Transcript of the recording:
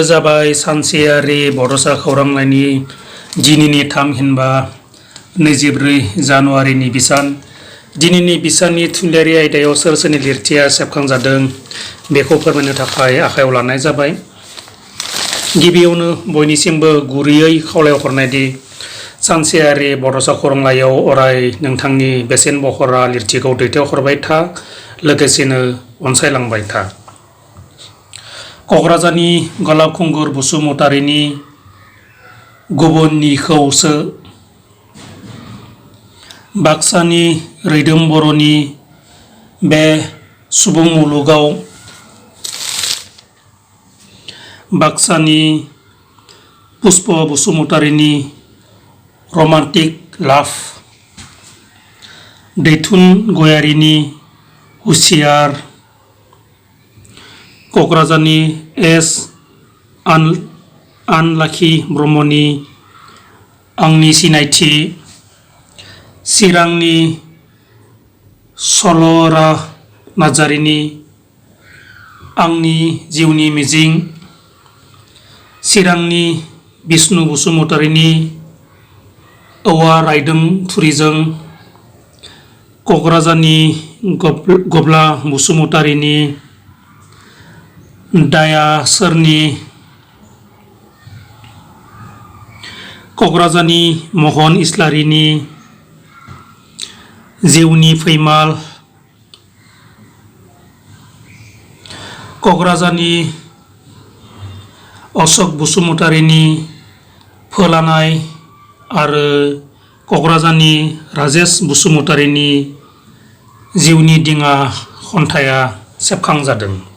जाबाय सानसेयारि बड'सा खौरांलाइनि दिनैनि 3 जानुवारिनि बिसान। दिनैनि बिसाननि थुनलाइयारि आयदायाव सोर सोरनि लिरथिया सेबखांजादों बेखौ फोरमायनो थाखाय आखायाव लानाय जाबाय। गिबियावनो बयनिसिमबो गुरैयै खावलायहरनायदि सानसेयारि बड'सा खौरांलाइयाव अराय नोंथांनि बेसेन बहरा लिरथिखौ दैथायहरबाय था, लोगोसेनो अनसायलांबाय था। क'क्राझारनि गलाब खुंगुर बसुमतारीनि गुबुननिखौ सो, बाक्सानि रैदोम बर'नि बे सुबुं मुलुगाव, बाक्सानि पुष्प बसुमतारीनि रमान्टिक लाभ, दैथुन गयारीनि हुसियार, क'क्राझारनि एस आनलाखि ब्रह्मनि आंनि सिनायथि, चिरांनि सल'रा नार्जारिनि आंनि जिउनि मिजिं, चिरांनि बिष्णु बसुमतारीनि औवा रायदों थुरिजों, क'क्राझारनि गब्ला बसुमतारीनि दाया सोरनि, क'क्राझारनि महन इस्लारिनि जिउनि फैमाल, क'क्राझारनि अशक बसुमतारीनि फोलानाय आरो क'क्राझारनि राजेश बसुमतारीनि जिउनि दिङा खन्थाइया सेबखांजादों।